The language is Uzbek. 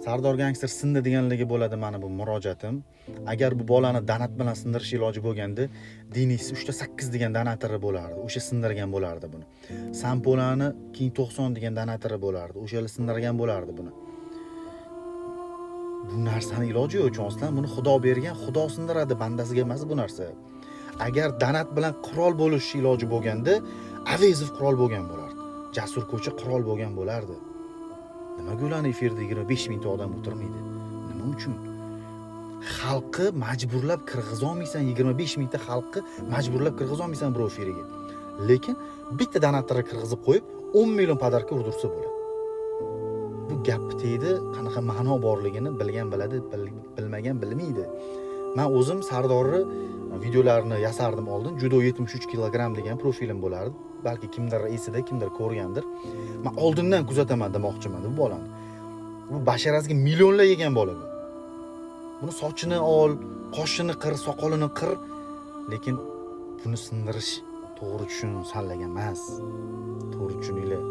Sardor Gangster sindi deganligi bo'ladi mana bu murojaatim. Agar bu bolani donat bilan sindirish iloji bo'lganda, Denis 3.8 degan donatори bo'lardi. O'sha sindirgan bo'lardi buni. Sampolani King 90 degan donatори bo'lardi. O'shalar sindirgan bo'lardi buni. Bu narsani iloji yo'q, chonsizlar. Buni Xudo bergan, Xudo sindiradi, bandasiga emas bu narsa. Agar donat bilan qurol bo'lish iloji bo'lganda, Avezov qurol bo'lgan bo'lardi. Jasur Ko'cha qurol bo'lgan bo'lardi. Nimaga ularni efirda 25 mingta odam o'tirmaydi? Nima uchun? Xalqi majburlab kirg'izolmaysan, 25 mingta xalqni majburlab kirg'izolmaysan birov efiriga. Lekin bitta donatorni kirg'izib qo'yib, 10 million подарка urdirsa bo'ladi. Bu gapni tagida qanaqa ma'no borligini bilgan biladi, bilmagan bilmaydi. Men o'zim Sardorni videolarini yasardim oldin. Judo 73 kilogramm degan profilim bo'lardi. Balki kimdir esida, kimdir ko'rgandir. Men oldindan kuzataman demoqchiman bu bolani. Bu basharasiga millionlar yegan bola bu. Buni sochini ol, qoshini qir, soqolini qir, lekin buni sindirish, to'g'ri tushun, sanlagan emas. To'g'ri tushuninglar.